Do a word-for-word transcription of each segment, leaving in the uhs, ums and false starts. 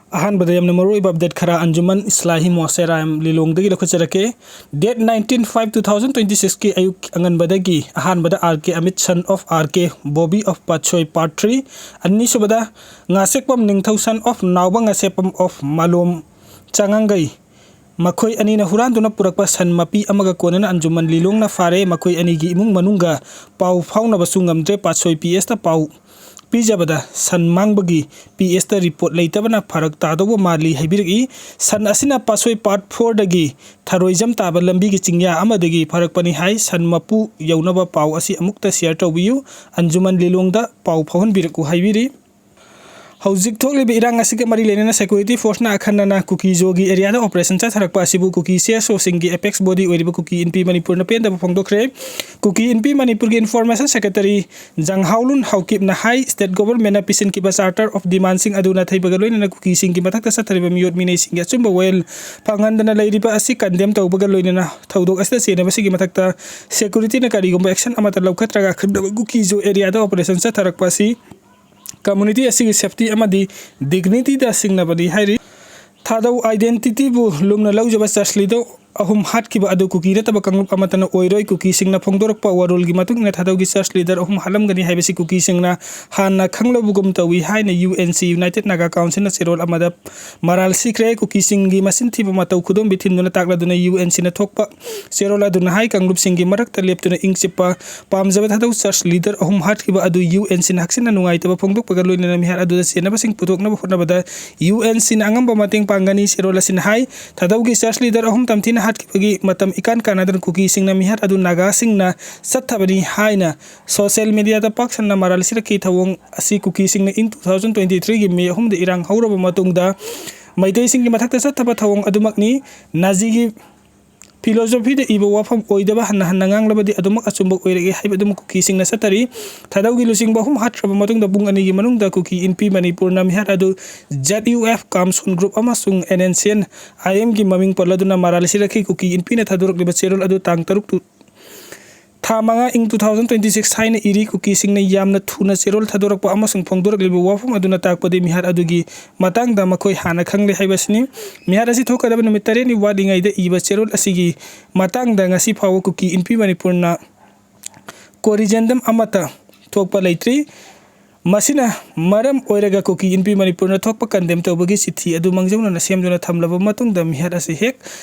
ꯑꯍꯥꯟꯕꯗ ꯌꯥꯝꯅ ꯃꯔꯨꯑꯣꯏꯕ ꯑꯞꯗꯦꯠ ꯈꯔ ꯑꯟꯖꯨꯃꯟ ꯏꯁꯂꯥꯍꯤ ꯃꯣꯁꯦꯔꯥꯏꯝ ꯂꯤꯂꯣꯡꯗꯒꯤ ꯂꯧꯈꯠꯆꯔꯛꯀꯦ꯫ Date nineteen five two thousand twenty sixꯀꯤ ꯑꯌꯨꯛ ꯑꯉꯟꯕꯗꯒꯤ ꯑꯍꯥꯟꯕꯗ R K Amit, son of R K, Bobby of Patsoi, part three, ꯑꯅꯤꯁꯨꯕꯗ ꯉꯥꯁꯦꯛꯄꯝ ꯅꯤꯡꯊꯧ, son of ꯅꯥꯎꯕ ꯉꯥꯁꯦꯛꯄꯝ of ꯃꯥꯂꯣꯝ ꯆꯥꯉꯥꯡꯒꯩ, ꯃꯈꯣꯏ ꯑꯅꯤꯅ ꯍꯨꯔꯥꯟꯗꯨꯅ ꯄꯨꯔꯛꯄ ꯁꯟ ꯃꯄꯤ ꯑꯃꯒ ꯀꯣꯟꯅꯅ ꯑꯟꯖꯨꯃꯟ ꯂꯤꯂꯣꯡꯅ ꯐꯥꯔꯦ꯫ ꯃꯈꯣꯏ ꯑꯅꯤꯒꯤ ꯏꯃꯨꯡ ꯃꯅꯨꯡꯒ ꯄꯥꯎ ꯐꯥꯎꯅꯕꯁꯨ ꯉꯝꯗ꯭ꯔꯦ꯫ ꯄꯥꯠꯁꯣꯏ P Sꯇ ꯄꯥꯎ ꯄꯤꯖꯕꯗ ꯁꯟ ꯃꯥꯡꯕꯒꯤ P Sꯇ ꯔꯤꯄꯣꯔꯠ ꯂꯩꯇꯕꯅ ꯐꯔꯛ ꯇꯥꯗꯧꯕ ꯃꯥꯜꯂꯤ ꯍꯥꯏꯕꯤꯔꯛꯏ꯫ ꯁꯟ ꯑꯁꯤꯅ ꯄꯥꯠꯁꯣꯏ part fourꯗꯒꯤ ꯊꯔꯣꯏꯖꯝ ꯇꯥꯕ ꯂꯝꯕꯤꯒꯤ ꯆꯤꯡꯌꯥ ꯑꯃꯗꯒꯤ ꯐꯥꯔꯛꯄꯅꯤ ꯍꯥꯏ꯫ ꯁꯟ ꯃꯄꯨ ꯌꯧꯅꯕ ꯄꯥꯎ ꯑꯁꯤ ꯑꯃꯨꯛꯇ share ꯇꯧꯕꯤꯌꯨ꯫ ꯑꯟꯖꯨꯃꯟ ꯂꯤꯂꯣꯡꯗ ꯄꯥꯎ ꯐꯥꯎꯍꯟꯕꯤꯔꯛꯎ ꯍꯥꯏꯕꯤꯔꯤ꯫ ꯍꯧꯖꯤꯛ ꯊꯣꯛꯂꯤꯕ ꯏꯔꯥꯡ ꯑꯁꯤꯒ ꯃꯔꯤ ꯂꯩꯅꯅ security forceꯅ ꯑꯈꯟꯅꯅ ꯀꯨꯀꯤꯖꯣꯒꯤ areaꯗ operation ꯆꯠꯊꯔꯛꯄ ꯑꯁꯤꯕꯨ ꯀꯨꯀꯤ C S Oꯁꯤꯡꯒꯤ apex body ꯑꯣꯏꯔꯤꯕ ꯀꯨꯀꯤ ꯏꯟꯄꯤ ꯃꯅꯤꯄꯨꯔꯅ ꯄꯦꯟꯗꯕ ꯐꯣꯡꯗꯣꯛꯈ꯭ꯔꯦ꯫ ꯀꯨꯀꯤ ꯏꯟꯄꯤ ꯃꯅꯤꯄꯨꯔꯒꯤ information secretary ꯖꯪꯍꯥꯎꯂꯨꯟ ꯍꯥꯎꯀꯤꯞꯅ high, state governmentꯅ ꯄꯤꯁꯤꯟꯈꯤꯕ charter of demandꯁꯤꯡ ꯑꯗꯨ ꯅꯥꯊꯩꯕꯒ ꯂꯣꯏꯅꯅ ꯀꯨꯀꯤꯁꯤꯡꯒꯤ ꯃꯊꯛꯇ ꯆꯠꯊꯔꯤꯕ ꯃꯤꯑꯣꯠ ꯃꯤꯅꯩꯁꯤꯡꯒꯤ ꯑꯆꯨꯝꯕ ꯋꯥꯌꯦꯜ ꯐꯪꯍꯟꯗꯅ ꯂꯩꯔꯤꯕ ꯑꯁꯤ condemn ꯇꯧꯕꯒ ꯂꯣꯏꯅꯅ ꯊꯧꯗꯣꯛ ꯑꯁꯤꯗ ꯆꯦꯟꯅꯕꯁꯤꯡꯒꯤ ꯃꯊꯛꯇ securityꯅ ꯀꯔꯤꯒꯨꯝꯕ action ꯑꯃꯠꯇ ꯂꯧꯈꯠꯇ꯭ꯔꯒ ꯑꯈꯟꯅꯕ ꯀꯨꯀꯤꯖꯣ areaꯗ operation ꯆꯠꯊꯔꯛꯄ ꯑꯁꯤ community ꯑꯁꯤꯒꯤ safety ꯑꯃꯗꯤ dignityꯗ ꯁꯤꯡꯅꯕꯅꯤ ꯍꯥꯏꯔꯤ꯫ ꯊꯥꯗꯧ identityꯕꯨ ꯂꯨꯝꯅ ꯂꯧꯖꯕ church leader ꯑꯍꯨꯝ ꯍꯥꯠꯈꯤꯕ ꯑꯗꯨ ꯀꯨꯀꯤ ꯅꯠꯇꯕ ꯀꯥꯡꯂꯨꯞ ꯑꯃꯠꯇꯅ ꯑꯣꯏꯔꯣꯏ꯫ ꯀꯨꯀꯤꯁꯤꯡꯅ ꯐꯣꯡꯗꯣꯔꯛꯄ ꯋꯥꯔꯣꯜꯒꯤ ꯃꯇꯨꯡ ꯏꯟꯅ ꯊꯥꯗꯧꯒꯤ church leader ꯑꯍꯨꯝ ꯍꯥꯠꯂꯝꯒꯅꯤ ꯍꯥꯏꯕꯁꯤ ꯀꯨꯀꯤꯁꯤꯡꯅ ꯍꯥꯟꯅ ꯈꯪꯂꯕꯒꯨꯝ ꯇꯧꯏ ꯍꯥꯏꯅ U N C, United Naga Councilꯅ ꯆꯦꯔꯣꯜ ꯑꯃꯗ ꯃꯔꯥꯜ ꯁꯤꯈ꯭ꯔꯦ꯫ ꯀꯨꯀꯤꯁꯤꯡꯒꯤ ꯃꯆꯤꯟ ꯊꯤꯕ ꯃꯇꯧ ꯈꯨꯗꯣꯝꯕꯤ ꯊꯤꯟꯗꯨꯅ ꯇꯥꯛꯂꯗꯨꯅ U N Cꯅ ꯊꯣꯛꯄ ꯆꯦꯔꯣꯜ ꯑꯗꯨꯅ ꯍꯥꯏ, ꯀꯥꯡꯂꯨꯞꯁꯤꯡꯒꯤ ꯃꯔꯛꯇ ꯂꯦꯞꯇꯨꯅ ꯏꯪ ꯆꯤꯞꯄ ꯄꯥꯝꯖꯕ ꯊꯥꯗꯧ church leader ꯑꯍꯨꯝ ꯍꯥꯠꯈꯤꯕ ꯑꯗꯨ U N Cꯅ ꯍꯛꯆꯤꯟꯅ ꯅꯨꯡꯉꯥꯏꯇꯕ ꯐꯣꯡꯗꯣꯛꯄꯒ ꯂꯣꯏꯅꯅ ꯃꯤꯍꯥꯠ ꯑꯗꯨꯗ ꯆꯦꯟꯅꯕꯁꯤꯡ ꯄꯨꯊꯣꯛꯅꯕ ꯍꯣꯠꯅꯕꯗ U N Cꯅ ꯑꯉꯝꯕ ꯃꯇꯦꯡ ꯄꯥꯡꯒꯅꯤ꯫ ꯆꯦꯔꯣꯜ ꯑꯁꯤꯅ ꯍꯥꯏ, ꯊꯥꯗꯧꯒꯤ church leader ꯑꯍꯨꯝ ꯇꯝꯊꯤꯅ ꯍꯥꯠꯈꯤꯕꯒꯤ ꯃꯇꯝ ꯏꯀꯥꯟ ꯀꯥꯟꯅꯗꯅ ꯀꯨꯀꯤꯁꯤꯡꯅ ꯃꯤꯍꯥꯠ ꯑꯗꯨ ꯅꯥꯒꯥꯁꯤꯡꯅ ꯆꯠꯊꯕꯅꯤ ꯍꯥꯏꯅ social mediaꯗ ꯄꯥꯛ ꯁꯟꯅ ꯃꯔꯥꯜ ꯁꯤꯔꯛꯈꯤ꯫ ꯊꯧꯑꯣꯡ ꯑꯁꯤ ꯀꯨꯀꯤꯁꯤꯡꯅ ꯏꯪ two thousand twenty threeꯒꯤ May ꯑꯍꯨꯝꯗ ꯏꯔꯥꯡ ꯍꯧꯔꯕ ꯃꯇꯨꯡꯗ ꯃꯩꯇꯩꯁꯤꯡꯒꯤ ꯃꯊꯛꯇ ꯆꯠꯊꯕ ꯊꯧꯑꯣꯡ ꯑꯗꯨꯃꯛꯅꯤ꯫ ꯅꯥꯖꯤꯒꯤ philosophyꯗ ꯏꯕ ꯋꯥꯐꯝ ꯑꯣꯏꯗꯕ ꯍꯟꯅ ꯍꯟꯅ ꯉꯥꯡꯂꯕꯗꯤ ꯑꯗꯨꯃꯛ ꯑꯆꯨꯝꯕ ꯑꯣꯏꯔꯛꯏ ꯍꯥꯏꯕ ꯑꯗꯨꯃꯛ ꯀꯨꯀꯤꯁꯤꯡꯅ ꯆꯠꯊꯔꯤ꯫ ꯊꯥꯗꯧꯒꯤ ꯂꯨꯆꯤꯡꯕ ꯑꯍꯨꯝ ꯍꯥꯠꯈ꯭ꯔꯕ ꯃꯇꯨꯡꯗ ꯄꯨꯡ ꯑꯅꯤꯒꯤ ꯃꯅꯨꯡꯗ ꯀꯨꯀꯤ ꯏꯟꯄꯤ ꯃꯅꯤꯄꯨꯔꯅ ꯃꯤꯍꯥꯠ ꯑꯗꯨ Z U F, ꯀꯥꯝꯁꯣꯟ group ꯑꯃꯁꯨꯡ N N C N I Mꯒꯤ ꯃꯃꯤꯡ ꯄꯜꯂꯗꯨꯅ ꯃꯔꯥꯜ ꯁꯤꯔꯛꯈꯤ꯫ ꯀꯨꯀꯤ ꯏꯟꯄꯤꯅ ꯊꯥꯗꯣꯔꯛꯂꯤꯕ ꯆꯦꯔꯣꯜ ꯑꯗꯨ ꯇꯥꯡ ꯇꯔꯨꯛ ꯊꯥ ꯃꯉꯥ ꯏꯪ two thousand twenty six ꯍꯥꯏꯅ ꯏꯔꯤ꯫ ꯀꯨꯀꯤꯁꯤꯡꯅ ꯌꯥꯝꯅ ꯊꯨꯅ ꯆꯦꯔꯣꯜ ꯊꯥꯗꯣꯔꯛꯄ ꯑꯃꯁꯨꯡ ꯐꯣꯡꯗꯣꯔꯛꯂꯤꯕ ꯋꯥꯐꯝ ꯑꯗꯨꯅ ꯇꯥꯛꯄꯗꯤ ꯃꯤꯍꯥꯠ ꯑꯗꯨꯒꯤ ꯃꯇꯥꯡꯗ ꯃꯈꯣꯏ ꯍꯥꯟꯅ ꯈꯪꯂꯦ ꯍꯥꯏꯕꯁꯤꯅꯤ꯫ ꯃꯤꯍꯥꯠ ꯑꯁꯤ ꯊꯣꯛꯀꯗꯕ ꯅꯨꯃꯤꯠ ꯇꯔꯦꯠꯅꯤ ꯋꯥꯠꯂꯤꯉꯩꯗ ꯏꯕ ꯆꯦꯔꯣꯜ ꯑꯁꯤꯒꯤ ꯃꯇꯥꯡꯗ ꯉꯁꯤ ꯐꯥꯎꯕ ꯀꯨꯀꯤ ꯏꯟꯄꯤ ꯃꯅꯤꯄꯨꯔꯅ ꯀꯣꯔꯤꯖꯦꯟꯗꯝ ꯑꯃꯠꯇ ꯊꯣꯛꯄ ꯂꯩꯇ꯭ꯔꯤ꯫ ꯃꯁꯤꯅ ꯃꯔꯝ ꯑꯣꯏꯔꯒ ꯀꯨꯀꯤ ꯏꯟꯄꯤ ꯃꯅꯤꯄꯨꯔꯅ ꯊꯣꯛꯄ ꯀꯟꯗꯦꯝ ꯇꯧꯕꯒꯤ ꯆꯤꯊꯤ ꯑꯗꯨ ꯃꯥꯡꯖꯧꯅꯅ ꯁꯦꯝꯗꯨꯅ ꯊꯝꯂꯕ ꯃꯇꯨꯡꯗ ꯃꯤꯍꯥꯠ ꯑꯁꯤ ꯍꯦꯛ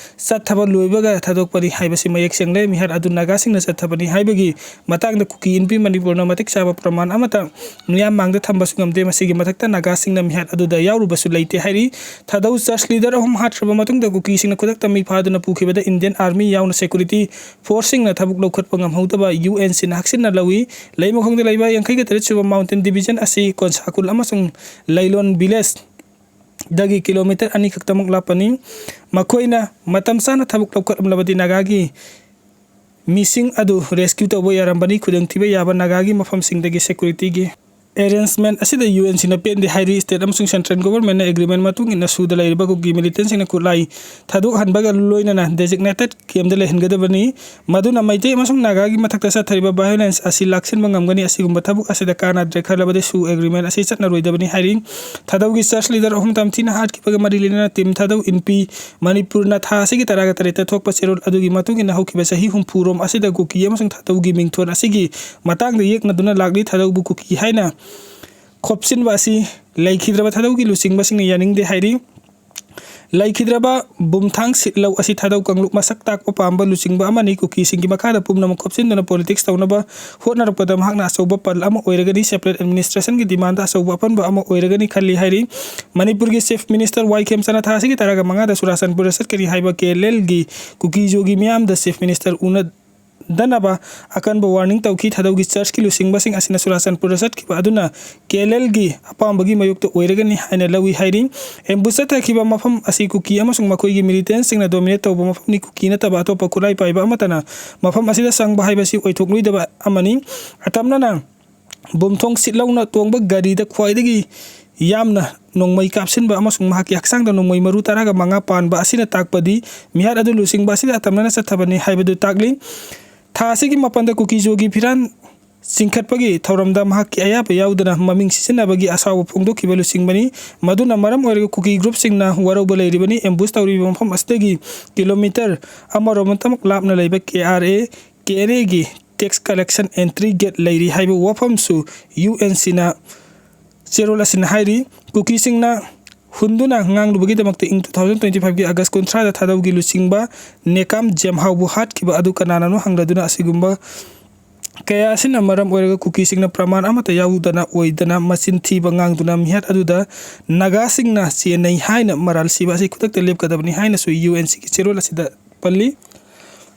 ꯆꯠꯊꯕ ꯂꯣꯏꯕꯒ ꯊꯥꯗꯣꯛꯄꯅꯤ ꯍꯥꯏꯕꯁꯤ ꯃꯌꯦꯛ ꯁꯦꯡꯂꯦ꯫ ꯃꯤꯍꯥꯠ ꯑꯗꯨ ꯅꯥꯒꯥꯁꯤꯡꯅ ꯆꯠꯊꯕꯅꯤ ꯍꯥꯏꯕꯒꯤ ꯃꯇꯥꯡꯗ ꯀꯨꯀꯤ ꯏꯟꯄꯤ ꯃꯅꯤꯄꯨꯔꯅ ꯃꯇꯤꯛ ꯆꯥꯕ ꯄ꯭ꯔꯃꯥꯟ ꯑꯃꯠꯇ ꯃꯤꯌꯥꯝ ꯃꯥꯡꯗ ꯊꯝꯕꯁꯨ ꯉꯝꯗꯦ꯫ ꯃꯁꯤꯒꯤ ꯃꯊꯛꯇ ꯅꯥꯒꯥꯁꯤꯡꯅ ꯃꯤꯍꯥꯠ ꯑꯗꯨꯗ ꯌꯥꯎꯔꯨꯕꯁꯨ ꯂꯩꯇꯦ ꯍꯥꯏꯔꯤ꯫ ꯊꯥꯗꯧ ꯆꯔꯆ ꯂꯤꯗꯔ ꯑꯍꯨꯝ ꯍꯥꯠꯈ꯭ꯔꯕ ꯃꯇꯨꯡꯗ ꯀꯨꯀꯤꯁꯤꯡꯅ ꯈꯨꯗꯛꯇ ꯃꯤ ꯐꯥꯗꯨꯅ ꯄꯨꯈꯤꯕꯗ ꯏꯟꯗꯤꯌꯟ ꯑꯥꯔꯃꯤ ꯌꯥꯎꯅ ꯁꯦꯀ꯭ꯌꯨꯔꯤꯇꯤ ꯐꯣꯔꯁꯁꯤꯡꯅ ꯊꯕꯛ ꯂꯧꯈꯠꯄ ꯉꯝꯍꯧꯗꯕ ꯌꯨ ꯑꯦꯟ ꯁꯤꯅ ꯍꯛꯆꯤꯟꯅ ꯂꯧꯏ꯫ ꯂꯩꯃꯈꯣꯡꯗ ꯂꯩꯕ ꯌꯥꯡꯈꯩꯒ ꯇꯔꯦꯠ ꯁꯨꯕ ꯃꯥꯎꯟꯇꯦꯟ ꯗꯤꯕꯤꯖꯟ ꯑꯁꯤ ꯀꯣꯟꯁꯥꯀꯨꯜ ꯑꯃꯁꯨꯡ ꯂꯩꯂꯣꯟ ꯚꯤꯂꯦꯖ ꯗꯒꯤ ꯀꯤꯂꯣꯃꯤꯇꯔ ꯑꯅꯤ ꯈꯛꯇꯃꯛ ꯂꯥꯞꯄꯅꯤ꯫ ꯃꯈꯣꯏꯅ ꯃꯇꯝ ꯆꯥꯅ ꯊꯕꯛ ꯂꯧꯈꯠꯂꯝꯂꯕꯗꯤ ꯅꯥꯒꯥꯒꯤ ꯃꯤꯁꯤꯡ ꯑꯗꯨ ꯔꯦꯁꯀ꯭ꯌꯨ ꯇꯧꯕ ꯌꯥꯔꯝꯕꯅꯤ꯫ ꯈꯨꯗꯣꯡꯊꯤꯕ ꯌꯥꯕ ꯅꯥꯒꯥꯒꯤ ꯃꯐꯝꯁꯤꯡꯗꯒꯤ ꯁꯦꯀ꯭ꯌꯨꯔꯤꯇꯤꯒꯤ ꯑꯦꯔꯦꯟꯖꯃꯦꯟ ꯑꯁꯤꯗ ꯌꯨ ꯑꯦꯟ ꯁꯤꯅ ꯄꯦꯟꯗꯦ ꯍꯥꯏꯔꯤ꯫ ꯁ꯭ꯇꯦꯠ ꯑꯃꯁꯨꯡ ꯁꯦꯟꯇ꯭ꯔꯦꯜ ꯒꯣꯚꯔꯟꯃꯦꯟꯠꯅ ꯑꯦꯒ꯭ꯔꯤꯃꯦꯟ ꯃꯇꯨꯡ ꯏꯟꯅ ꯁꯨꯗ ꯂꯩꯔꯤꯕ ꯀꯨꯀꯤ ꯃꯤꯂꯤꯇꯦꯟꯁꯤꯡꯅ ꯈꯨꯠꯂꯥꯏ ꯊꯥꯗꯣꯛꯍꯟꯕꯒ ꯂꯣꯏꯅꯅ ꯗꯦꯖꯤꯒꯅꯦꯇꯦꯗ ꯀꯦꯝꯞꯇ ꯂꯩꯍꯟꯒꯗꯕꯅꯤ꯫ ꯃꯗꯨꯅ ꯃꯩꯇꯩ ꯑꯃꯁꯨꯡ ꯅꯥꯒꯥꯒꯤ ꯃꯊꯛꯇ ꯆꯠꯊꯔꯤꯕ ꯚꯥꯏꯑꯣꯂꯦꯟꯁ ꯑꯁꯤ ꯂꯥꯛꯁꯤꯟꯕ ꯉꯝꯒꯅꯤ꯫ ꯑꯁꯤꯒꯨꯝꯕ ꯊꯕꯛ ꯑꯁꯤꯗ ꯀꯥꯟꯅꯗ꯭ꯔꯦ ꯈꯜꯂꯕꯗꯤ ꯁꯨ ꯑꯦꯒ꯭ꯔꯤꯃꯦꯟ ꯑꯁꯤ ꯆꯠꯅꯔꯣꯏꯗꯕꯅꯤ ꯍꯥꯏꯔꯤ꯫ ꯊꯥꯗꯧꯒꯤ ꯆꯔꯆ ꯂꯤꯗꯔ ꯑꯍꯨꯝ ꯇꯝꯊꯤꯅ ꯍꯥꯠꯈꯤꯕꯒ ꯃꯔꯤ ꯂꯩꯅꯅ ꯇꯤꯝ ꯊꯥꯗꯧ ꯏꯟꯄꯤ ꯃꯅꯤꯄꯨꯔꯅ ꯊꯥ ꯑꯁꯤꯒꯤ ꯇꯔꯥꯒ ꯇꯔꯦꯠꯇ ꯊꯣꯛꯄ ꯆꯦꯔꯣꯜ ꯑꯗꯨꯒꯤ ꯃꯇꯨꯡ ꯏꯟꯅ ꯍꯧꯈꯤꯕ ꯆꯍꯤ ꯍꯨꯝꯐꯨꯔꯣꯝ ꯑꯁꯤꯗ ꯀꯨꯀꯤ ꯑꯃꯁꯨꯡ ꯊꯥꯗꯧꯒꯤ ꯃꯤꯡꯊꯣꯟ ꯑꯁꯤꯒꯤ ꯃꯇꯥꯡꯗ ꯌꯦꯛꯅꯗꯨꯅ ꯂꯥꯛꯂꯤ꯫ ꯊꯥꯗꯧꯕꯨ ꯀꯨꯀꯤ ꯍꯥꯏꯅ ꯈꯣꯞꯆꯤꯟꯕ ꯑꯁꯤ ꯂꯩꯈꯤꯗ꯭ꯔꯕ ꯊꯥꯗꯧꯒꯤ ꯂꯨꯆꯤꯡꯕꯁꯤꯡꯅ ꯌꯥꯅꯤꯡꯗꯦ ꯍꯥꯏꯔꯤ꯫ ꯂꯩꯈꯤꯗ꯭ꯔꯕ ꯕꯨꯝꯊꯥꯡ ꯁꯤꯠꯂꯧ ꯑꯁꯤ ꯊꯥꯗꯧ ꯀꯥꯡꯂꯨꯞ ꯃꯁꯛ ꯇꯥꯛꯄ ꯄꯥꯝꯕ ꯂꯨꯆꯤꯡꯕ ꯑꯃꯅꯤ꯫ ꯀꯨꯀꯤꯁꯤꯡꯒꯤ ꯃꯈꯥꯗ ꯄꯨꯝꯅꯃꯛ ꯈꯣꯞꯆꯤꯟꯗꯨꯅ ꯄꯣꯂꯤꯇꯤꯛꯁ ꯇꯧꯅꯕ ꯍꯣꯠꯅꯔꯛꯄꯗ ꯃꯍꯥꯛꯅ ꯑꯆꯧꯕ ꯄꯜ ꯑꯃ ꯑꯣꯏꯔꯒꯅꯤ꯫ ꯁꯦꯄꯔꯦꯠ ꯑꯦꯗꯃꯤꯅꯤꯁꯇ꯭ꯔꯦꯁꯟꯒꯤ ꯗꯤꯃꯥꯟꯗ ꯑꯆꯧꯕ ꯑꯄꯟꯕ ꯑꯃ ꯑꯣꯏꯔꯒꯅꯤ ꯈꯜꯂꯤ ꯍꯥꯏꯔꯤ꯫ ꯃꯅꯤꯄꯨꯔꯒꯤ ꯆꯤꯐ ꯃꯤꯅꯤꯁꯇꯔ ꯋꯥꯏ ꯈꯦꯝꯆꯥꯟꯅ ꯊꯥ ꯑꯁꯤꯒꯤ ꯇꯔꯥꯒ ꯃꯉꯥꯗ ꯆꯨꯔꯥꯆꯥꯟꯄꯨꯔꯗ ꯆꯠꯀꯅꯤ ꯍꯥꯏꯕ ꯀꯦ ꯑꯦꯜ ꯑꯦꯜꯒꯤ ꯀꯨꯀꯤꯖꯣꯒꯤ ꯃꯤꯌꯥꯝꯗ ꯆꯤꯐ ꯃꯤꯅꯤꯁꯇꯔ ꯎꯅ ꯗꯅꯕ ꯑꯀꯟꯕ ꯋꯥꯔꯅꯤꯡ ꯇꯧꯈꯤ꯫ ꯊꯥꯗꯧꯒꯤ ꯆꯔꯆꯀꯤ ꯂꯨꯆꯤꯡꯕꯁꯤꯡ ꯑꯁꯤꯅ ꯆꯨꯔꯥꯆꯥꯟꯄꯨꯔꯗ ꯆꯠꯈꯤꯕ ꯑꯗꯨꯅ ꯀꯦ ꯑꯦꯜ ꯑꯦꯜꯒꯤ ꯑꯄꯥꯝꯕꯒꯤ ꯃꯥꯌꯣꯛꯇ ꯑꯣꯏꯔꯒꯅꯤ ꯍꯥꯏꯅ ꯂꯧꯏ ꯍꯥꯏꯔꯤ꯫ ꯑꯦꯝꯕꯨꯁ ꯆꯠꯊꯈꯤꯕ ꯃꯐꯝ ꯑꯁꯤ ꯀꯨꯀꯤ ꯑꯃꯁꯨꯡ ꯃꯈꯣꯏꯒꯤ ꯃꯤꯂꯤꯇꯦꯟꯁꯤꯡꯅ ꯗꯣꯃꯤꯅꯦꯠ ꯇꯧꯕ ꯃꯐꯝꯅꯤ꯫ ꯀꯨꯀꯤ ꯅꯠꯇꯕ ꯑꯇꯣꯞꯄ ꯈꯨꯠꯂꯥꯏ ꯄꯥꯏꯕ ꯑꯃꯠꯇꯅ ꯃꯐꯝ ꯑꯁꯤꯗ ꯆꯪꯕ ꯍꯥꯏꯕꯁꯤ ꯑꯣꯏꯊꯣꯛꯂꯣꯏꯗꯕ ꯑꯃꯅꯤ꯫ ꯑꯇꯝꯅꯅ ꯕꯨꯝꯊꯣꯡ ꯁꯤꯠꯂꯧꯅ ꯇꯣꯡꯕ ꯒꯥꯔꯤꯗ ꯈ꯭ꯋꯥꯏꯗꯒꯤ ꯌꯥꯝꯅ ꯅꯣꯡꯃꯩ ꯀꯥꯞꯁꯤꯟꯕ ꯑꯃꯁꯨꯡ ꯃꯍꯥꯛꯀꯤ ꯍꯛꯆꯥꯡꯗ ꯅꯣꯡꯃꯩ ꯃꯔꯨ ꯇꯔꯥꯒ ꯃꯉꯥ ꯄꯥꯟꯕ ꯑꯁꯤꯅ ꯇꯥꯛꯄꯗꯤ ꯃꯤꯍꯥꯠ ꯑꯗꯨ ꯂꯨꯆꯤꯡꯕ ꯑꯁꯤꯗ ꯑꯇꯝꯅꯅ ꯆꯠꯊꯕꯅꯤ ꯍꯥꯏꯕꯗꯨ ꯇꯥꯛꯂꯤ꯫ ꯊꯥ ꯑꯁꯤꯒꯤ ꯃꯥꯄꯟꯗ ꯀꯨꯀꯤꯖꯣꯒꯤ ꯐꯤꯔꯥꯟ ꯆꯤꯡꯈꯠꯄꯒꯤ ꯊꯧꯔꯝꯗ ꯃꯍꯥꯛꯀꯤ ꯑꯌꯥꯕ ꯌꯥꯎꯗꯅ ꯃꯃꯤꯡ ꯁꯤꯖꯤꯟꯅꯕꯒꯤ ꯑꯁꯥꯎꯕ ꯐꯣꯡꯗꯣꯛꯈꯤꯕ ꯂꯨꯆꯤꯡꯕꯅꯤ꯫ ꯃꯗꯨꯅ ꯃꯔꯝ ꯑꯣꯏꯔꯒ ꯀꯨꯀꯤ ꯒ꯭ꯔꯨꯞꯁꯤꯡꯅ ꯋꯥꯔꯧꯕ ꯂꯩꯔꯤꯕꯅꯤ꯫ ꯑꯦꯝꯕꯨꯁ ꯇꯧꯔꯤꯕ ꯃꯐꯝ ꯑꯁꯤꯗꯒꯤ ꯀꯤꯂꯣꯃꯤꯇꯔ ꯑꯃꯔꯣꯝꯇꯃꯛ ꯂꯥꯞꯅ ꯂꯩꯕ ꯀꯦ ꯑꯥꯔ ꯑꯦ, ꯀꯦ ꯑꯦꯟ ꯑꯦꯒꯤ ꯇꯦꯛꯁ ꯀꯂꯦꯛꯁꯟ ꯑꯦꯟꯇ꯭ꯔꯤ ꯒꯦꯠ ꯂꯩꯔꯤ ꯍꯥꯏꯕ ꯋꯥꯐꯝꯁꯨ ꯌꯨ ꯑꯦꯟ ꯁꯤꯅ ꯆꯦꯔꯣꯜ ꯑꯁꯤꯅ ꯍꯥꯏꯔꯤ꯫ ꯀꯨꯀꯤꯁꯤꯡꯅ ꯍꯨꯟꯗꯨꯅ ꯉꯥꯡꯂꯨꯕꯒꯤꯗꯃꯛꯇ ꯏꯪ two thousand twenty five ꯀꯤ ꯑꯥꯒꯁ ꯀꯨꯟꯊ꯭ꯔꯥꯗ ꯊꯥꯗꯧꯒꯤ ꯂꯨꯆꯤꯡꯕ ꯅꯦꯀꯥꯝ ꯖꯦꯝꯍꯥꯎꯕꯨ ꯍꯥꯠꯈꯤꯕ ꯑꯗꯨ ꯀꯅꯥꯅꯅꯣ ꯍꯪꯂꯗꯨꯅ ꯑꯁꯤꯒꯨꯝꯕ ꯀꯌꯥ ꯑꯁꯤꯅ ꯃꯔꯝ ꯑꯣꯏꯔꯒ ꯀꯨꯀꯤꯁꯤꯡꯅ ꯄ꯭ꯔꯃꯥꯟ ꯑꯃꯠꯇ ꯌꯥꯎꯗꯅ ꯑꯣꯏꯗꯅ ꯃꯆꯤꯟ ꯊꯤꯕ ꯉꯥꯡꯗꯨꯅ ꯃꯤꯍꯥꯠ ꯑꯗꯨꯗ ꯅꯥꯒꯥꯁꯤꯡꯅ ꯆꯦꯟꯅꯩ ꯍꯥꯏꯅ ꯃꯔꯥꯜ ꯁꯤꯕ ꯑꯁꯤ ꯈꯨꯗꯛꯇ ꯂꯦꯞꯀꯗꯕꯅꯤ ꯍꯥꯏꯅꯁꯨ ꯌꯨ ꯑꯦꯟ ꯁꯤꯒꯤ ꯆꯦꯔꯣꯜ ꯑꯁꯤꯗ ꯄꯜꯂꯤ꯫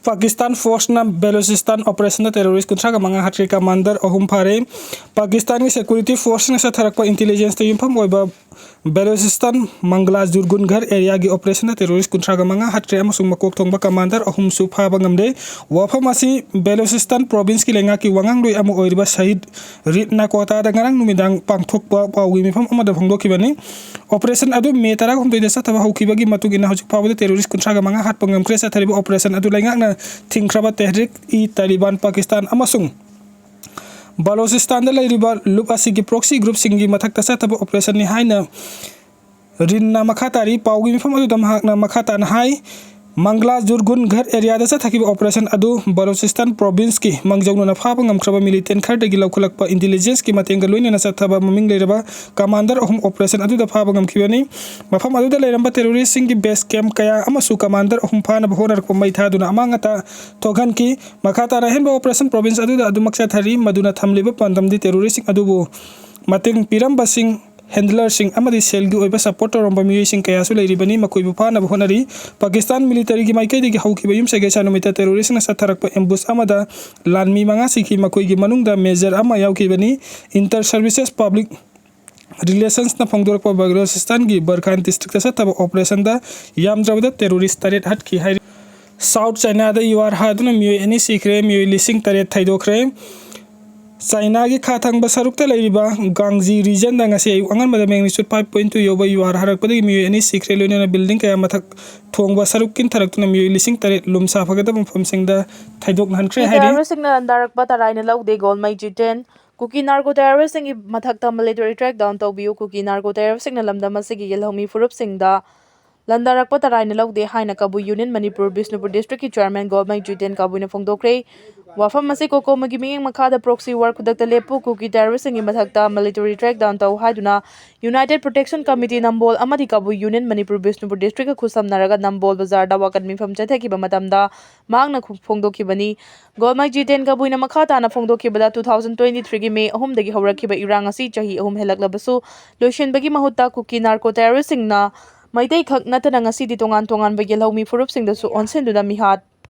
ꯄꯥꯀꯤꯁꯇꯥꯟ ꯐꯣꯔꯁꯅ ꯕꯦꯂꯨꯆꯤꯁꯇꯥꯟ ꯑꯣꯄꯔꯦꯁꯟꯗ ꯇꯦꯔꯣꯔꯤꯁ ꯀꯨꯟꯊ꯭ꯔꯥꯒ ꯃꯉꯥ ꯍꯥꯠꯈ꯭ꯔꯦ, ꯀꯃꯥꯟꯗꯔ ꯑꯍꯨꯝ ꯐꯥꯔꯦ꯫ ꯄꯥꯀꯤꯁꯇꯥꯟꯒꯤ ꯁꯦꯀ꯭ꯌꯨꯔꯤꯇꯤ ꯐꯣꯔꯁꯅ ꯆꯠꯊꯔꯛꯄ ꯏꯟꯇꯤꯂꯤꯖꯦꯟꯁꯇ ꯌꯨꯝꯐꯝ ꯑꯣꯏꯕ ꯕꯦꯂꯨꯆꯤꯁꯇꯥꯟ ꯃꯪꯒꯂꯥ ꯖꯨꯔꯒꯨꯟ ꯘꯔ ꯑꯦꯔꯤꯌꯥꯒꯤ ꯑꯣꯄꯔꯦꯁꯟꯗ ꯇꯦꯔꯣꯔꯤꯁ ꯀꯨꯟꯊ꯭ꯔꯥꯒ ꯃꯉꯥ ꯍꯥꯠꯈ꯭ꯔꯦ ꯑꯃꯁꯨꯡ ꯃꯀꯣꯛ ꯊꯣꯡꯕ ꯀꯃꯥꯟꯗꯔ ꯑꯍꯨꯝꯁꯨ ꯐꯥꯕ ꯉꯝꯂꯦ꯫ ꯋꯥꯐꯝ ꯑꯁꯤ ꯕꯦꯂꯨꯆꯤꯁꯇꯥꯟ ꯄ꯭ꯔꯣꯚꯤꯟꯁꯀꯤ ꯂꯩꯉꯥꯛꯀꯤ ꯋꯥꯉꯥꯡꯂꯣꯏ ꯑꯃ ꯑꯣꯏꯔꯤꯕ ꯁꯍꯤꯗ ꯔꯤꯠꯅꯥ ꯀꯣꯇꯥꯗ ꯉꯔꯥꯡ ꯅꯨꯃꯤꯗꯥꯡ ꯄꯥꯡꯊꯣꯛꯄ ꯄꯥꯎꯒꯤ ꯃꯤꯐꯝ ꯑꯃꯗ ꯐꯣꯡꯗꯣꯛꯈꯤꯕꯅꯤ꯫ ꯑꯣꯄꯔꯦꯁꯟ ꯑꯗꯨ ꯃꯦ ꯇꯔꯥꯍꯨꯝꯗꯣꯏꯗ ꯆꯠꯊꯕ ꯍꯧꯈꯤꯕꯒꯤ ꯃꯇꯨꯡ ꯏꯟꯅ ꯍꯧꯖꯤꯛ ꯐꯥꯎꯕꯗ ꯇꯦꯔꯣꯔꯤꯁ ꯀꯨꯟꯊ꯭ꯔꯥꯒ ꯃꯉꯥ ꯍꯥꯠꯄ ꯉꯝꯈ꯭ꯔꯦ꯫ ꯆꯠꯊꯔꯤꯕ ꯑꯣꯄꯔꯦꯁꯟ ꯑꯗꯨ ꯂꯩꯉꯥꯛꯅ ꯊꯤꯡꯈ꯭ꯔꯕ ꯇꯦꯍ꯭ꯔꯤꯛ ꯏ ꯇꯥꯂꯤꯕꯥꯟ ꯄꯥꯀꯤꯁꯇꯥꯟ ꯑꯃꯁꯨꯡ ꯕꯂꯣꯆꯤꯁꯇꯥꯟꯗ ꯂꯩꯔꯤꯕ ꯂꯨꯞ ꯑꯁꯤꯒꯤ ꯄ꯭ꯔꯣꯛꯁꯤ ꯒ꯭ꯔꯨꯞꯁꯤꯡꯒꯤ ꯃꯊꯛꯇ ꯆꯠꯊꯕ ꯑꯣꯄꯔꯦꯁꯟꯅꯤ ꯍꯥꯏꯅ ꯔꯤꯟꯅ ꯃꯈꯥ ꯇꯥꯔꯤ꯫ ꯄꯥꯎꯒꯤ ꯃꯤꯐꯝ ꯑꯗꯨꯗ ꯃꯍꯥꯛꯅ ꯃꯈꯥ ꯇꯥꯅ ꯍꯥꯏ, ꯃꯪꯒꯂꯥ ꯖꯨꯔꯒꯨꯟ ꯘꯔ ꯑꯦꯔꯤꯌꯥꯗ ꯆꯠꯊꯈꯤꯕ ꯑꯣꯄꯔꯦꯁꯟ ꯑꯗꯨ ꯕꯂꯣꯆꯤꯁꯇꯥꯟ ꯄ꯭ꯔꯣꯚꯤꯟꯁꯀꯤ ꯃꯥꯡꯖꯧꯅꯅ ꯐꯥꯕ ꯉꯝꯈ꯭ꯔꯕ ꯃꯤꯂꯤꯇꯦꯟ ꯈꯔꯗꯒꯤ ꯂꯧꯈꯠꯂꯛꯄ ꯏꯟꯇꯤꯂꯤꯖꯦꯟꯁꯀꯤ ꯃꯇꯦꯡꯒ ꯂꯣꯏꯅꯅ ꯆꯠꯊꯕ ꯃꯃꯤꯡ ꯂꯩꯔꯕ ꯀꯃꯥꯟꯗꯔ ꯑꯍꯨꯝ ꯑꯣꯄꯔꯦꯁꯟ ꯑꯗꯨꯗ ꯐꯥꯕ ꯉꯝꯈꯤꯕꯅꯤ꯫ ꯃꯐꯝ ꯑꯗꯨꯗ ꯂꯩꯔꯝꯕ ꯇꯦꯔꯣꯔꯤꯁꯁꯤꯡꯒꯤ ꯕꯦꯁ ꯀꯦꯝꯞ ꯀꯌꯥ ꯑꯃꯁꯨ ꯀꯃꯥꯟꯗꯔ ꯑꯍꯨꯝ ꯐꯥꯅꯕ ꯍꯣꯠꯅꯔꯛꯄ ꯃꯩ ꯊꯥꯗꯨꯅ ꯑꯃꯥꯡ ꯑꯇꯥ ꯊꯣꯛꯍꯟꯈꯤ꯫ ꯃꯈꯥ ꯇꯥꯅ ꯑꯍꯦꯟꯕ ꯑꯣꯄꯔꯦꯁꯟ ꯄ꯭ꯔꯣꯚꯤꯟꯁ ꯑꯗꯨꯗ ꯑꯗꯨꯃꯛ ꯆꯠꯊꯔꯤ꯫ ꯃꯗꯨꯅ ꯊꯝꯂꯤꯕ ꯄꯥꯟꯗꯝꯗꯤ ꯇꯦꯔꯣꯔꯤꯁꯁꯤꯡ ꯑꯗꯨꯕꯨ ꯃꯇꯦꯡ ꯄꯤꯔꯝꯕꯁꯤꯡ, ꯍꯦꯟꯗꯂꯔꯁꯤꯡ ꯑꯃꯗꯤ ꯁꯦꯜꯒꯤ ꯑꯣꯏꯕ ꯁꯄꯣꯔꯠ ꯇꯧꯔꯝꯕ ꯃꯤꯑꯣꯏꯁꯤꯡ ꯀꯌꯥꯁꯨ ꯂꯩꯔꯤꯕꯅꯤ꯫ ꯃꯈꯣꯏꯕꯨ ꯐꯥꯅꯕ ꯍꯣꯠꯅꯔꯤ꯫ ꯄꯥꯀꯤꯁꯇꯥꯟ ꯃꯤꯂꯤꯇꯔꯤꯒꯤ ꯃꯥꯏꯀꯩꯗꯒꯤ ꯍꯧꯈꯤꯕ ꯌꯨꯝꯁꯀꯩꯁ ꯅꯨꯃꯤꯠꯇ ꯇꯦꯔꯣꯔꯤꯁꯁꯤꯡꯅ ꯆꯠꯊꯔꯛꯄ ꯑꯦꯝꯕꯨꯁ ꯑꯃꯗ ꯂꯥꯟꯃꯤ ꯃꯉꯥ ꯁꯤꯈꯤ꯫ ꯃꯈꯣꯏꯒꯤ ꯃꯅꯨꯡꯗ ꯃꯦꯖꯔ ꯑꯃ ꯌꯥꯎꯈꯤꯕꯅꯤ꯫ ꯏꯟꯇꯔ ꯁꯔꯚꯤꯁꯦꯁ ꯄꯕ꯭ꯂꯤꯛ ꯔꯤꯂꯦꯁꯟꯁꯅ ꯐꯣꯡꯗꯣꯔꯛꯄ ꯕꯂꯣꯆꯤꯁꯇꯥꯟꯒꯤ ꯕꯔꯈꯥꯟ ꯗꯤꯁꯇ꯭ꯔꯤꯛꯇ ꯆꯠꯊꯕ ꯑꯣꯄꯔꯦꯁꯟꯗ ꯌꯥꯝꯗ꯭ꯔꯕꯗ ꯇꯦꯔꯣꯔꯤꯁ ꯇꯔꯦꯠ ꯍꯥꯠꯈꯤ ꯍꯥꯏꯔꯤ꯫ ꯁꯥꯎꯠ ꯆꯥꯏꯅꯥꯗ ꯌꯨꯍꯥꯔ ꯍꯥꯗꯨꯅ ꯃꯤꯑꯣꯏ ꯑꯅꯤ ꯁꯤꯈ꯭ꯔꯦ, ꯃꯤꯑꯣꯏ ꯂꯤꯁꯤꯡ ꯇꯔꯦꯠ ꯊꯩꯗꯣꯛꯈ꯭ꯔꯦ꯫ ꯆꯥꯏꯅꯥꯒꯤ ꯈꯥ ꯊꯪꯕ ꯁꯔꯨꯛꯇ ꯂꯩꯔꯤꯕ ꯒꯥꯡꯖꯤ ꯔꯤꯖꯟꯗ ꯉꯁꯤ ꯑꯌꯨꯛ ꯑꯉꯟꯕꯗ magnitude five point two ꯌꯧꯕ ꯌꯨꯍꯥꯔ ꯍꯥꯔꯛꯄꯗꯒꯤ ꯃꯤꯑꯣꯏ ꯑꯅꯤ ꯁꯤꯈ꯭ꯔꯦ, ꯂꯣꯏꯅꯅ ꯕꯤꯜꯗꯤꯡ ꯀꯌꯥ ꯃꯊꯛ ꯊꯣꯡꯕ ꯁꯔꯨꯛ ꯀꯤꯟꯊꯔꯛꯇꯨꯅ ꯃꯤꯑꯣꯏ ꯂꯤꯁꯤꯡ ꯇꯔꯦꯠ ꯂꯨꯝꯁꯥ ꯐꯒꯗꯕ ꯃꯐꯝꯁꯤꯡꯗ ꯊꯩꯗꯣꯛꯅꯍꯟꯈ꯭ꯔꯦ ꯍꯥꯏꯔꯤ꯫ ꯇꯦꯔꯣꯔꯤꯁꯁꯤꯡꯅ ꯂꯥꯟꯗꯥꯔꯛꯄ ꯇꯔꯥꯏꯅ ꯂꯧꯗꯦ, ꯒꯣꯜꯃꯩ ꯖꯤꯇꯦꯟ꯫ ꯀꯨꯀꯤ ꯅꯥꯔꯀꯣ ꯇꯦꯔꯣꯔꯤꯁꯁꯤꯡꯒꯤ ꯃꯊꯛꯇ military crackdown ꯇꯧꯕꯤꯌꯨ꯫ ꯀꯨꯀꯤ ꯅꯥꯔꯀꯣ ꯇꯦꯔꯣꯔꯤꯁꯁꯤꯡꯅ ꯂꯝꯗꯝ ꯑꯁꯤꯒꯤ ꯌꯦꯜꯍꯧꯃꯤ ꯐꯨꯔꯨꯞꯁꯤꯡꯗ ꯂꯥꯟꯗꯥꯔꯛꯄ ꯇꯔꯥꯏꯅ ꯂꯧꯗꯦ ꯍꯥꯏꯅ ꯀꯕꯨꯏ ꯌꯨꯅꯤꯌꯟ ꯃꯅꯤꯄꯨꯔ ꯕꯤꯁꯅꯨꯄꯨꯔ ꯗꯤꯁꯇ꯭ꯔꯤꯛꯀꯤ ꯆꯤꯌꯔꯃꯦꯟ ꯒꯣꯜꯃꯩ ꯖꯤꯇꯦꯟ ꯀꯕꯨꯏꯅ ꯐꯣꯡꯗꯣꯛꯈ꯭ꯔꯦ꯫ ꯋꯥꯐꯝ ꯑꯁꯤ ꯀꯣꯀꯣꯃꯥꯒꯤ ꯃꯤꯠꯌꯦꯡ ꯃꯈꯥꯗ proxy war ꯈꯨꯗꯛꯇ ꯂꯦꯞꯄꯨ, ꯀꯨꯀꯤ ꯇꯦꯔꯣꯔꯤꯁꯁꯤꯡꯒꯤ ꯃꯊꯛꯇ military crackdown ꯇꯧ ꯍꯥꯏꯗꯨꯅ United Protection Committee ꯅꯝꯕꯣꯜ ꯑꯃꯗꯤ ꯀꯕꯨꯏ ꯌꯨꯅꯤꯌꯟ ꯃꯅꯤꯄꯨꯔ ꯕꯤꯁꯅꯨꯄꯨꯔ ꯗꯤꯁꯇ꯭ꯔꯤꯛꯀ ꯈꯨꯠꯁꯝꯅꯔꯒ ꯅꯝꯕꯣꯜ ꯕꯖꯥꯔꯗ ꯋꯥꯀꯠ ꯃꯤꯐꯝ ꯆꯠꯊꯈꯤꯕ ꯃꯇꯝꯗ ꯃꯍꯥꯛꯅ ꯈꯨ-, ꯐꯣꯡꯗꯣꯛꯈꯤꯕꯅꯤ꯫ ꯒꯣꯜꯃꯩ ꯖꯤꯇꯦꯟ ꯀꯕꯨꯏꯅ ꯃꯈꯥ ꯇꯥꯅ ꯐꯣꯡꯗꯣꯛꯈꯤꯕꯗ, two thousand twenty three ꯒꯤ ꯃꯦ ꯑꯍꯨꯝꯗꯒꯤ ꯍꯧꯔꯛꯈꯤꯕ ꯏꯔꯥꯡ ꯑꯁꯤ ꯆꯍꯤ ꯑꯍꯨꯝ ꯍꯦꯜꯂꯛꯂꯕꯁꯨ ꯂꯣꯏꯁꯤꯟꯕꯒꯤ ꯃꯍꯨꯠꯇ ꯀꯨꯀꯤ ꯅꯥꯔꯀꯣ ꯇꯦꯔꯣꯔꯤꯁꯁꯤꯡꯅ ꯃꯩꯇꯩꯈꯛ ꯅꯠꯇꯅ ꯉꯁꯤꯗꯤ ꯇꯣꯉꯥꯟ ꯇꯣꯉꯥꯟꯕ ꯌꯦꯜꯍꯧꯃꯤ ꯐꯨꯔꯨꯞꯁꯤꯡꯗꯁꯨ ꯑꯣꯟꯁꯤꯟꯗꯨꯅ ꯃꯤꯍꯥꯠ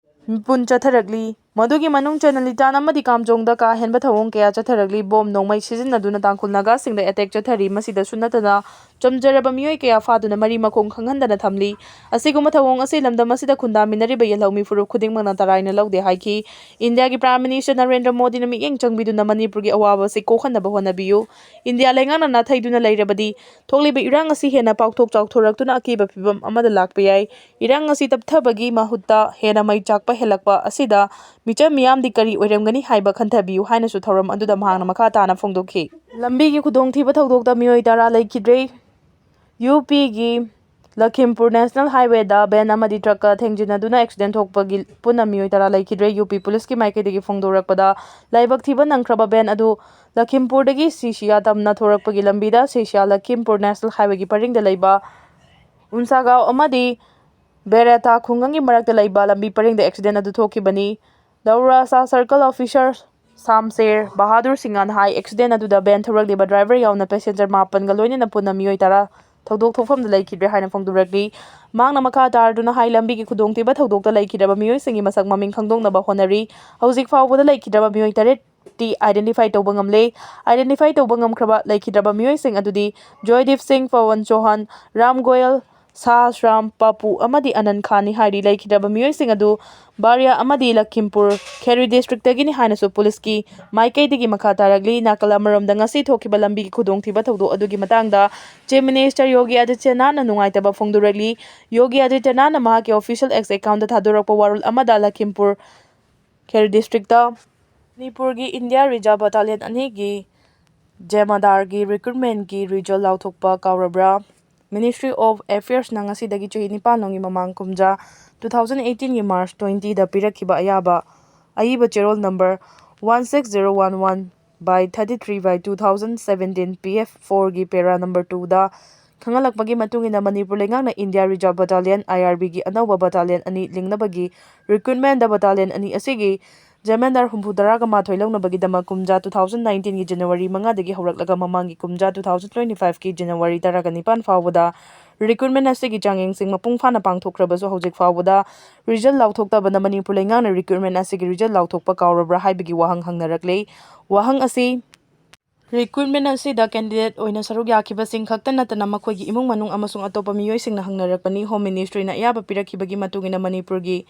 ꯃꯤꯄꯨꯟ ꯆꯠꯊꯔꯛꯂꯤ꯫ ꯃꯗꯨꯒꯤ ꯃꯅꯨꯡ ꯆꯟꯅ ꯂꯤꯇꯥꯟ ꯑꯃꯗꯤ ꯀꯥꯝꯖꯣꯡꯗ ꯀꯥ ꯍꯦꯟꯕ ꯊꯧꯑꯣꯡ ꯀꯌꯥ ꯆꯠꯊꯔꯛꯂꯤ꯫ ꯕꯣꯝ ꯅꯣꯡꯃꯩ ꯁꯤꯖꯤꯟꯅꯗꯨꯅ ꯇꯥꯡꯈꯨꯜ ꯅꯥꯒꯥꯁꯤꯡꯗ attack ꯆꯠꯊꯔꯤ꯫ ꯃꯁꯤꯗꯁꯨ ꯅꯠꯇꯅ ꯆꯝꯖꯔꯕ ꯃꯤꯑꯣꯏ ꯀꯌꯥ ꯐꯥꯗꯨꯅ ꯃꯔꯤ ꯃꯈꯣꯡ ꯈꯪꯍꯟꯗꯅ ꯊꯝꯂꯤ꯫ ꯑꯁꯤꯒꯨꯝꯕ ꯊꯧꯑꯣꯡ ꯑꯁꯤ ꯂꯝꯗꯝ ꯑꯁꯤꯗ ꯈꯨꯟꯗꯥꯃꯤꯟꯅꯔꯤꯕ ꯌꯦꯜꯍꯧꯃꯤ ꯐꯨꯔꯨꯞ ꯈꯨꯗꯤꯡꯃꯛꯅ ꯇꯔꯥꯏꯅ ꯂꯧꯗꯦ ꯍꯥꯏꯈꯤ꯫ ꯏꯟꯗꯤꯌꯥꯒꯤ Prime Minister ꯅꯔꯦꯟꯗ꯭ꯔ ꯃꯣꯗꯤꯅ ꯃꯤꯠꯌꯦꯡ ꯆꯪꯕꯤꯗꯨꯅ ꯃꯅꯤꯄꯨꯔꯒꯤ ꯑꯋꯥꯕ ꯑꯁꯤ ꯀꯣꯛꯍꯟꯅꯕ ꯍꯣꯠꯅꯕꯤꯌꯨ꯫ ꯏꯟꯗꯤꯌꯥ ꯂꯩꯉꯥꯛꯅ ꯅꯥꯊꯩꯗꯨꯅ ꯂꯩꯔꯕꯗꯤ ꯊꯣꯛꯂꯤꯕ ꯏꯔꯥꯡ ꯑꯁꯤ ꯍꯦꯟꯅ ꯄꯥꯛꯊꯣꯛ ꯆꯥꯎꯊꯣꯔꯛꯇꯨꯅ ꯑꯀꯤꯕ ꯐꯤꯚꯝ ꯑꯃꯗ ꯂꯥꯛꯄ ꯌꯥꯏ꯫ ꯏꯔꯥꯡ ꯑꯁꯤ ꯇꯞꯊꯕꯒꯤ ꯃꯍꯨꯠꯇ ꯍꯦꯟꯅ ꯃꯩ ꯆꯥꯛꯄ ꯍꯦꯜꯂꯛꯄ ꯑꯁꯤꯗ ꯃꯤꯆꯝ ꯃꯤꯌꯥꯝꯗꯤ ꯀꯔꯤ ꯑꯣꯏꯔꯝꯒꯅꯤ ꯍꯥꯏꯕ ꯈꯟꯊꯕꯤꯌꯨ ꯍꯥꯏꯅꯁꯨ ꯊꯧꯔꯝ ꯑꯗꯨꯗ ꯃꯍꯥꯛꯅ ꯃꯈꯥ ꯇꯥꯅ ꯐꯣꯡꯗꯣꯛꯈꯤ꯫ ꯂꯝꯕꯤꯒꯤ ꯈꯨꯗꯣꯡꯊꯤꯕ ꯊꯧꯗꯣꯛꯇ ꯃꯤꯑꯣꯏ ꯇꯔꯥ ꯂꯩꯈꯤꯗ꯭ꯔꯦ꯫ ꯌꯨ ꯄꯤꯒꯤ ꯂꯈꯤꯝꯄꯨꯔ National Highwayꯗ van ꯑꯃꯗꯤ truckꯀ ꯊꯦꯡꯖꯤꯟꯅꯗꯨꯅ accident ꯊꯣꯛꯄꯒꯤ ꯄꯨꯟꯅ ꯃꯤꯑꯣꯏ ꯇꯔꯥ ꯂꯩꯈꯤꯗ꯭ꯔꯦ꯫ ꯌꯨ ꯄꯤ ꯄꯨꯂꯤꯁꯀꯤ ꯃꯥꯏꯀꯩꯗꯒꯤ ꯐꯣꯡꯗꯣꯔꯛꯄꯗ, ꯂꯥꯏꯕꯛ ꯊꯤꯕ ꯅꯪꯈ꯭ꯔꯕ van ꯑꯗꯨ ꯂꯈꯤꯝꯄꯨꯔꯗꯒꯤ ꯁꯤꯁꯤꯌꯥ ꯇꯝꯅ ꯊꯣꯔꯛꯄꯒꯤ ꯂꯝꯕꯤꯗ ꯁꯤꯁꯤꯌꯥ ꯂꯈꯤꯝꯄꯨꯔ National Highwayꯒꯤ ꯄꯔꯤꯡꯗ ꯂꯩꯕ ꯎꯟꯁꯥꯒꯥꯎ ꯑꯃꯗꯤ ꯕꯦꯔꯦꯇꯥ ꯈꯨꯡꯒꯪꯒꯤ ꯃꯔꯛꯇ ꯂꯩꯕ ꯂꯝꯕꯤ ꯄꯔꯤꯡꯗ accident ꯑꯗꯨ ꯊꯣꯛꯈꯤꯕꯅꯤ꯫ ꯗꯧꯔꯥꯁꯥ circle officer ꯁꯥꯝꯁꯦꯔ ꯕꯍꯥꯗꯨꯔ ꯁꯤꯡꯍꯅ ꯍꯥꯏ, accident ꯑꯗꯨꯗ van ꯊꯧꯔꯛꯂꯤꯕ driver ꯌꯥꯎꯅ passenger ꯃꯥꯄꯟꯒ ꯂꯣꯏꯅꯅ ꯄꯨꯟꯅ ꯃꯤꯑꯣꯏ ꯇꯔꯥ ꯊꯧꯗꯣꯛ ꯊꯣꯛꯐꯝꯗ ꯂꯩꯈꯤꯗ꯭ꯔꯦ ꯍꯥꯏꯅ ꯐꯣꯡꯗꯣꯔꯛꯂꯤ꯫ ꯃꯍꯥꯛꯅ ꯃꯈꯥ ꯇꯥꯔꯗꯨꯅ ꯍꯥꯏ, ꯂꯝꯕꯤꯒꯤ ꯈꯨꯗꯣꯡꯊꯤꯕ ꯊꯧꯗꯣꯛꯇ ꯂꯩꯈꯤꯗ꯭ꯔꯕ ꯃꯤꯑꯣꯏꯁꯤꯡꯒꯤ ꯃꯁꯛ ꯃꯃꯤꯡ ꯈꯪꯗꯣꯛꯅꯕ ꯍꯣꯠꯅꯔꯤ꯫ ꯍꯧꯖꯤꯛ ꯐꯥꯎꯕꯗ ꯂꯩꯈꯤꯗ꯭ꯔꯕ ꯃꯤꯑꯣꯏ ꯇꯔꯦꯠ ꯇꯤ identify ꯇꯧꯕ ꯉꯝꯂꯦ꯫ Identify ꯇꯧꯕ ꯉꯝꯈ꯭ꯔꯕ ꯂꯩꯈꯤꯗ꯭ꯔꯕ ꯃꯤꯑꯣꯏꯁꯤꯡ ꯑꯗꯨꯗꯤ ꯖꯣꯏꯗꯤꯞ ꯁꯤꯡ, ꯄꯋꯟ ꯆꯧꯍꯥꯟ, ꯔꯥꯝ ꯒꯣꯌꯜ, ꯁꯥꯍ ꯁ꯭ꯔꯥꯝ, ꯄꯥꯄꯨ ꯑꯃꯗꯤ ꯑꯅꯟ ꯈꯥꯟꯅꯤ ꯍꯥꯏꯔꯤ꯫ ꯂꯩꯈꯤꯗ꯭ꯔꯕ ꯃꯤꯑꯣꯏꯁꯤꯡ ꯑꯗꯨ ꯕꯥꯔꯤꯌꯥ ꯑꯃꯗꯤ ꯂꯈꯤꯝꯄꯨꯔ ꯈꯦꯔꯤ ꯗꯤꯁꯇ꯭ꯔꯤꯛꯇꯒꯤꯅꯤ ꯍꯥꯏꯅꯁꯨ ꯄꯨꯂꯤꯁꯀꯤ ꯃꯥꯏꯀꯩꯗꯒꯤ ꯃꯈꯥ ꯇꯥꯔꯛꯂꯤ꯫ ꯅꯥꯀꯜ ꯑꯃꯔꯣꯝꯗ, ꯉꯁꯤ ꯊꯣꯛꯈꯤꯕ ꯂꯝꯕꯤꯒꯤ ꯈꯨꯗꯣꯡꯊꯤꯕ ꯊꯧꯗꯣꯛ ꯑꯗꯨꯒꯤ ꯃꯇꯥꯡꯗ Chief Minister ꯌꯣꯒꯤ ꯑꯥꯗꯤꯇ꯭ꯌꯅꯥꯊꯅ ꯅꯨꯡꯉꯥꯏꯇꯕ ꯐꯣꯡꯗꯣꯔꯛꯂꯤ꯫ ꯌꯣꯒꯤ ꯑꯥꯗꯤꯇ꯭ꯌꯅꯥꯊꯅ ꯃꯍꯥꯛꯀꯤ official X accountꯇ ꯊꯥꯗꯣꯔꯛꯄ ꯋꯥꯔꯣꯜ ꯑꯃꯗ ꯂꯈꯤꯝꯄꯨꯔ ꯈꯦꯔꯤ ꯗꯤꯁꯇ꯭ꯔꯤꯛꯇ ꯃꯅꯤꯄꯨꯔꯒꯤ India Reserve Battalion ꯑꯅꯤꯒꯤ ꯖꯃꯥꯗꯥꯔꯒꯤ recruitmentꯀꯤ result ꯂꯥꯎꯊꯣꯛꯄ ꯀꯥꯎꯔꯕ꯭ꯔꯥ? Ministry of Affairsꯅ ꯉꯁꯤꯗꯒꯤ ꯆꯍꯤ ꯅꯤꯄꯥꯟ ꯂꯣꯝꯒꯤ ꯃꯃꯥꯡ ꯀꯨꯝꯖꯥ two thousand eighteenꯒꯤ March twentyꯗ ꯄꯤꯔꯛꯈꯤꯕ ꯑꯌꯥꯕ ꯑꯏꯕ ꯆꯦꯔꯣꯜ number one six zero one one by thirty three by two thousand seventeen P F fourꯒꯤ para number twoꯗ ꯈꯪꯍꯜꯂꯛꯄꯒꯤ ꯃꯇꯨꯡ ꯏꯟꯅ, ꯃꯅꯤꯄꯨꯔ ꯂꯩꯉꯥꯛꯅ India Reserve Battalion, IRBꯒꯤ ꯑꯅꯧꯕ battalion ꯑꯅꯤ ꯂꯤꯡꯅꯕꯒꯤ recruitmentꯗ battalion ꯑꯅꯤ ꯑꯁꯤꯒꯤ ꯖꯃꯥꯗꯥꯔ ꯍꯨꯝꯐꯨ ꯇꯔꯥꯒ ꯃꯥꯊꯣꯏ ꯂꯧꯅꯕꯒꯤꯗꯃꯛ ꯀꯨꯝꯖꯥ two thousand nineteenꯒꯤ January ꯃꯉꯥꯗꯒꯤ ꯍꯧꯔꯛꯂꯒ ꯃꯃꯥꯡꯒꯤ ꯀꯨꯝꯖꯥ two thousand twenty fiveꯀꯤ January ꯇꯔꯥꯒ ꯅꯤꯄꯥꯟ ꯐꯥꯎꯕꯗ recruitment ꯑꯁꯤꯒꯤ ꯆꯥꯡꯌꯦꯡꯁꯤꯡ ꯃꯄꯨꯡ ꯐꯥꯅ ꯄꯥꯡꯊꯣꯛꯈ꯭ꯔꯕꯁꯨ, ꯍꯧꯖꯤꯛ ꯐꯥꯎꯕꯗ result ꯂꯥꯎꯊꯣꯛꯇꯕꯅ ꯃꯅꯤꯄꯨꯔ ꯂꯩꯉꯥꯛꯅ recruitment ꯑꯁꯤꯒꯤ result ꯂꯥꯎꯊꯣꯛꯄ ꯀꯥꯎꯔꯕ꯭ꯔꯥ ꯍꯥꯏꯕꯒꯤ ꯋꯥꯍꯪ ꯍꯪꯅꯔꯛꯂꯤ꯫ ꯋꯥꯍꯪ ꯑꯁꯤ recruitment ꯑꯁꯤꯗ candidate ꯑꯣꯏꯅ ꯁꯔꯨꯛ ꯌꯥꯈꯤꯕꯁꯤꯡ ꯈꯛꯇ ꯅꯠꯇꯅ ꯃꯈꯣꯏꯒꯤ ꯏꯃꯨꯡ ꯃꯅꯨꯡ ꯑꯃꯁꯨꯡ ꯑꯇꯣꯞꯄ ꯃꯤꯑꯣꯏꯁꯤꯡꯅ ꯍꯪꯅꯔꯛꯄꯅꯤ꯫ Home Ministryꯅ ꯑꯌꯥꯕ ꯄꯤꯔꯛꯈꯤꯕꯒꯤ ꯃꯇꯨꯡ ꯏꯟꯅ ꯃꯅꯤꯄꯨꯔꯒꯤ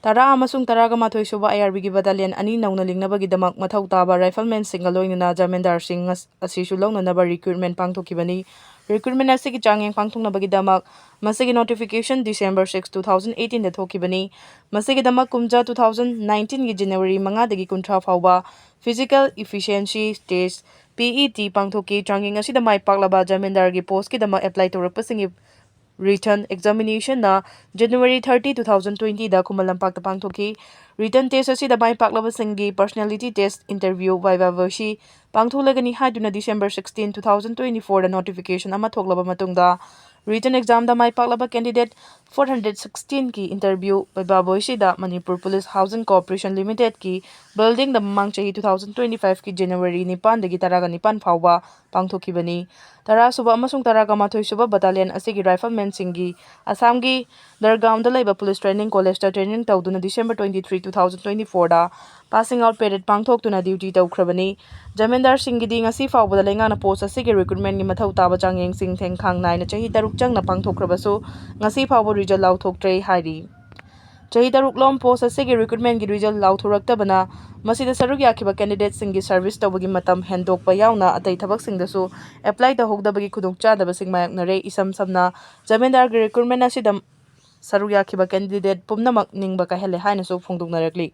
ꯇꯔꯥ ꯑꯃꯁꯨꯡ ꯇꯔꯥꯒ ꯃꯥꯊꯣꯏ ꯁꯨꯕ IRBꯒꯤ battalion ꯑꯅꯤ ꯅꯧꯅ ꯂꯤꯡꯅꯕꯒꯤꯗꯃꯛ ꯃꯊꯧ ꯇꯥꯕ riflemanꯁꯤꯡꯒ ꯂꯣꯏꯅꯅ ꯖꯃꯥꯗꯥꯔꯁꯤꯡ ꯑꯁ-, ꯑꯁꯤꯁꯨ ꯂꯧꯅꯅꯕ recruitment ꯄꯥꯡꯊꯣꯛꯈꯤꯕꯅꯤ꯫ Recruitment ꯑꯁꯤꯒꯤ ꯆꯥꯡꯌꯦꯡ ꯄꯥꯡꯊꯣꯛꯅꯕꯒꯤꯗꯃꯛ ꯃꯁꯤꯒꯤ notification December six, two thousand eighteenꯗ ꯊꯣꯛꯈꯤꯕꯅꯤ꯫ ꯃꯁꯤꯒꯤꯗꯃꯛ ꯀꯨꯝꯖꯥ two thousand nineteenꯒꯤ January ꯃꯉꯥꯗꯒꯤ ꯀꯨꯟꯊ꯭ꯔꯥ ꯐꯥꯎꯕ physical efficiency test, PET, ꯄꯥꯡꯊꯣꯛꯈꯤ꯫ ꯆꯥꯡꯌꯦꯡ ꯑꯁꯤꯗ ꯃꯥꯏ ꯄꯥꯛꯂꯕ ꯖꯃꯥꯗꯥꯔꯒꯤ postꯀꯤꯗꯃꯛ apply ꯇꯧꯔꯛꯄꯁꯤꯡꯒꯤ written examinationꯅ January thirty, two thousand twentyꯗ ꯈꯨꯃꯟ ꯂꯝꯄꯥꯛꯇ ꯄꯥꯡꯊꯣꯛꯈꯤ꯫ Written test ꯑꯁꯤꯗ ꯃꯥꯏ ꯄꯥꯛꯂꯕꯁꯤꯡꯒꯤ personality test, interview, viva voce ꯄꯥꯡꯊꯣꯛꯂꯒꯅꯤ ꯍꯥꯏꯗꯨꯅ December sixteen, two thousand twenty fourꯗ notification ꯑꯃ ꯊꯣꯛꯂꯕ ꯃꯇꯨꯡꯗ, written examꯗ ꯃꯥꯏ ꯄꯥꯛꯂꯕ candidate four hundred sixteenꯒꯤ interview, viva voceꯗ Manipur Police Housing Corporation Limitedꯀꯤ buildingꯗ ꯃꯃꯥꯡ ꯆꯍꯤ two thousand twenty fiveꯀꯤ January ꯅꯤꯄꯥꯟꯗꯒꯤ ꯇꯔꯥꯒ ꯅꯤꯄꯥꯟ ꯐꯥꯎꯕ ꯄꯥꯡꯊꯣꯛꯈꯤꯕꯅꯤ꯫ ꯇꯔꯥꯁꯨꯕ ꯑꯃꯁꯨꯡ ꯇꯔꯥꯒ ꯃꯥꯊꯣꯏꯁꯨꯕ ꯕꯠꯇꯥꯂꯤꯌꯟ ꯑꯁꯤꯒꯤ ꯔꯥꯏꯐꯜꯃꯦꯟꯁꯤꯡꯒꯤ ꯑꯁꯥꯝꯒꯤ ꯗꯔꯒꯥꯎꯟꯗ ꯂꯩꯕ ꯄꯨꯂꯤꯁ ꯇ꯭ꯔꯦꯅꯤꯡ ꯀꯣꯂꯦꯖꯇ ꯇ꯭ꯔꯦꯅꯤꯡ ꯇꯧꯗꯨꯅ December twenty three, two thousand twenty fourꯗ ꯄꯥꯁꯤꯡ ꯑꯥꯎꯠ ꯄꯦꯔꯦꯗ ꯄꯥꯡꯊꯣꯛꯇꯨꯅ ꯗ꯭ꯌꯨꯇꯤ ꯇꯧꯈ꯭ꯔꯕꯅꯤ꯫ ꯖꯃꯤꯟꯗꯥꯔꯁꯤꯡꯒꯤꯗꯤ ꯉꯁꯤ ꯐꯥꯎꯕꯗ ꯂꯩꯉꯥꯛꯅ ꯄꯣꯁ ꯑꯁꯤꯒꯤ ꯔꯤꯀ꯭ꯔꯨꯠꯃꯦꯟꯒꯤ ꯃꯊꯧ ꯇꯥꯕ ꯆꯥꯡꯌꯦꯡꯁꯤꯡ ꯊꯦꯡꯈꯥꯡ ꯅꯥꯏꯅ ꯆꯍꯤ ꯇꯔꯨꯛ ꯆꯪꯅ ꯄꯥꯡꯊꯣꯛꯈ꯭ꯔꯕꯁꯨ ꯉꯁꯤ ꯐꯥꯎꯕ ꯔꯤꯖꯜ ꯂꯥꯎꯊꯣꯛꯇ꯭ꯔꯦ ꯍꯥꯏꯔꯤ꯫ ꯆꯍꯤ ꯇꯔꯨꯛ ꯂꯣꯝ ꯄꯣꯁ ꯑꯁꯤꯒꯤ ꯔꯤꯀ꯭ꯔꯨꯠꯃꯦꯟꯒꯤ ꯔꯤꯖꯜ ꯂꯥꯎꯊꯣꯔꯛꯇꯕꯅ ꯃꯁꯤꯗ ꯁꯔꯨꯛ ꯌꯥꯈꯤꯕ ꯀꯦꯟꯗꯤꯗꯦꯠꯁꯤꯡꯒꯤ ꯁꯔꯚꯤꯁ ꯇꯧꯕꯒꯤ ꯃꯇꯝ ꯍꯦꯟꯗꯣꯛꯄ ꯌꯥꯎꯅ ꯑꯇꯩ ꯊꯕꯛꯁꯤꯡꯗꯁꯨ ꯑꯦꯄ꯭ꯂꯥꯏ ꯇꯧꯍꯧꯗꯕꯒꯤ ꯈꯨꯗꯣꯡꯆꯥꯗꯕꯁꯤꯡ ꯃꯥꯌꯣꯛꯅꯔꯦ꯫ ꯏꯁꯝ ꯁꯝꯅ ꯖꯃꯤꯟꯗꯥꯔꯒꯤ ꯔꯤꯀ꯭ꯔꯨꯠꯃꯦꯟ ꯑꯁꯤꯗ ꯁꯔꯨꯛ ꯌꯥꯈꯤꯕ ꯀꯦꯟꯗꯤꯗꯦꯠ ꯄꯨꯝꯅꯃꯛ ꯅꯤꯡꯕ ꯀꯥꯏꯍꯜꯂꯦ ꯍꯥꯏꯅꯁꯨ ꯐꯣꯡꯗꯣꯛꯅꯔꯛꯂꯤ꯫